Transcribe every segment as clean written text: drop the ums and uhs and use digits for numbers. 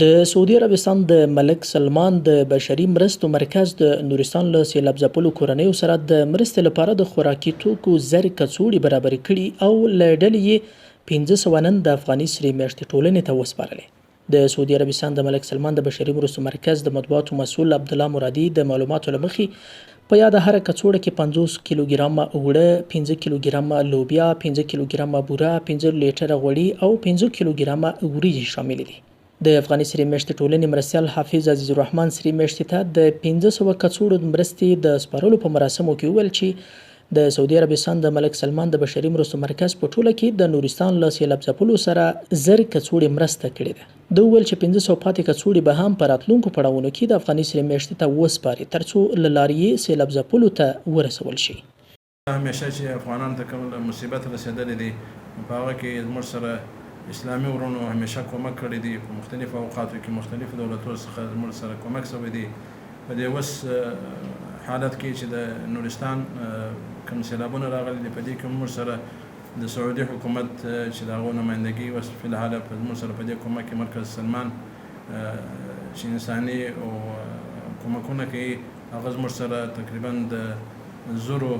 د سعودي عربستان د ملک سلمان د بشري مرستو مرکز د نورستان له سیلاب ځپلو کورنیو سره د مرستې لپاره د خوراکي توکو 1000 کڅوړې برابرې کړي او له ډلې یې 500 نن د افغاني سرې میاشتې ټولنې ته وسپارلې. د سعودي عربستان د ملک سلمان د بشري مرستو مرکز د مطبوعاتو مسؤل عبدالله مرادي د معلوماتو له مخې، په یاده هره کڅوړه کې 50 کیلو ګرامه اوړه، 5 کیلو ګرامه لوبیا، 5 کیلو ګرامه بوره، 5 لیټره غوړي او 5 کیلو ګرامه وریجې شاملې دي. د افغاني سرې میاشتې ټولنې مرستیال حافظ عزیز الرحمن سرې میاشتې ته د 500 کڅوړو د مرستې د سپارلو په مراسمو کې وویل چې د سعودي عربستان د ملک سلمان د بشري مرستو مرکز په ټوله کې د نورستان له سیلاب ځپلو سره 1000 کڅوړې مرسته کړې ده. ده وویل چې 500 پاتې کڅوړې به هم په راتلونکو پړاوونو کې د افغاني سرې میاشتې ته وسپاري ترڅو له لارې یې سیلاب ځپلو ته ورسول شي. همیشه چې افغانانو ته کوم مصیبت رسیدلی دی نو په هغه کې زموږ سره اسلامي وروڼو همیشه کومک کړی دی، په مختلفو اوقاتو کې مختلفو دولتو څخه زموږ سره کومک شوی دی. په دې اوس حالت کې چې د نورستان کوم سیلابونه راغلي دي، په دې کې هم موږ سره د سعودي حکومت چې د هغو نمایندګي اوس فی الحال زموږ سره په دې کومک کې مرکز سلمان چې انساني او کومکونه کوي، هغه زموږ سره تقریبا د زرو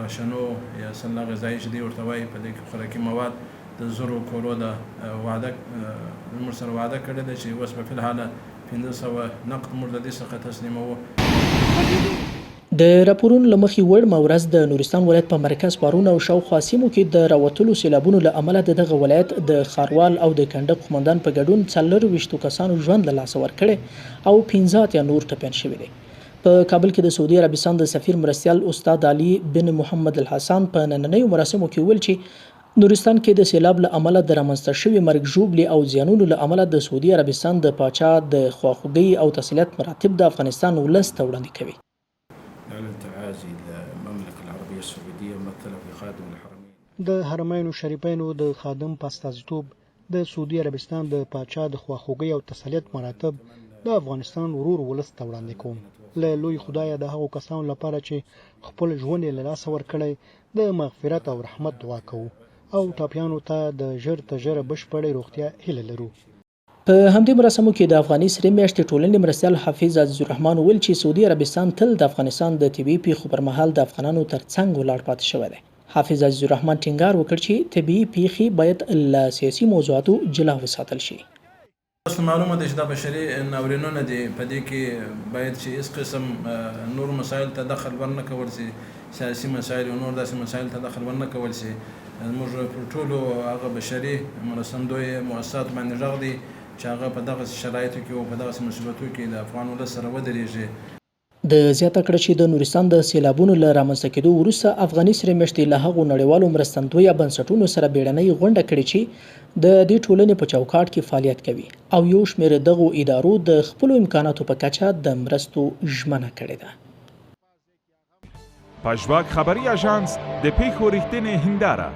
راشنو یا سله غذایي چې دوی ورته وایي، په دې کې خوراکي مواد د زرو کورو د وعده زموږ سره وعده کړې ده چې اوس به فی الحال 500 نقد موږ د دې څخه تسلیموو. د راپورونو له مخې، وړمه ورځ د نورستان ولایت په مرکز پارون او شاوخوا سیمو کې د راوتلو سېلابونو له امله د دغه ولایت د ښاروال او د کنډک قومندان په ګډون 24 کسانو ژوند له لاسه ورکړی او 85 نور ټپیان شوي دي. په کابل کې د سعودي عربستان د سفیر مرستیال استاد علي بن محمد الحسان په نننیو مراسمو کې وویل چې نورستان کې د سېلاب له امله د رامنځته شوې مرګ ژوبلې او زیانونو له امله د سعودي عربستان د پاچا د خواخوږۍ او تسلیت مراتب د افغانستان ولس ته وړاندې کوي. د حرمینو شریفینو د خادم په استازیتوب د سعودي عربستان د پاچا د خواخوږۍ او تسلیت مراتب د افغانستان ورور ولس ته وړاندې کوم. له لوی خدایه د هغو کسانو لپاره چې خپل ژوند یې له لاسه ورکړی د مغفرت او رحمت دعا کوو او ټپیانو ته د ژر تر ژره بشپړې روغتیا هیله لرو. په همدې مراسمو کې د افغاني سرې میاشتې ټولنې مرستیال حافظ عزیز الرحمن وویل چې سعودي عربستان تل د افغانستان د طبیعي پېښو پر مهال د افغانانو تر څنګ ولاړ پاتې شوی دی. حافظ عزیز الرحمن ټینګار وکړ چې طبیعي پېښې باید له سیاسي موضوعاتو جلا وساتل شي. تاسو ته معلومه ده چې دا بشري ناورینونه دي، په دې کې باید چې هیڅ قسم نورو مسایلو ته دخل ورنه کول شي، سیاسي مسایل او نور داسې مسایلو ته دخل ورنه کول شي. زموږ پر ټولو هغه بشري مرستندوی موسساتو باندې غږ دی چې هغه په دغسې شرایطو کې او په دغسې مصیبتو کې د افغان ولس سره ودرېږي. ده زیاته کړه چې د نورستان د سېلابونو له رامنځته کېدو وروسته افغاني سرې میاشتې له هغو نړیوالو مرستندویه بنسټونو سره بېړنۍ غونډه کړې چې د دې ټولنې په چوکاټ کې فعالیت کوي او یو شمېر دغو ادارو د خپلو امکاناتو په کچه د مرستو ژمنه کړې ده. پژواک خبري اژانس د پېښو رښتینې هنداره.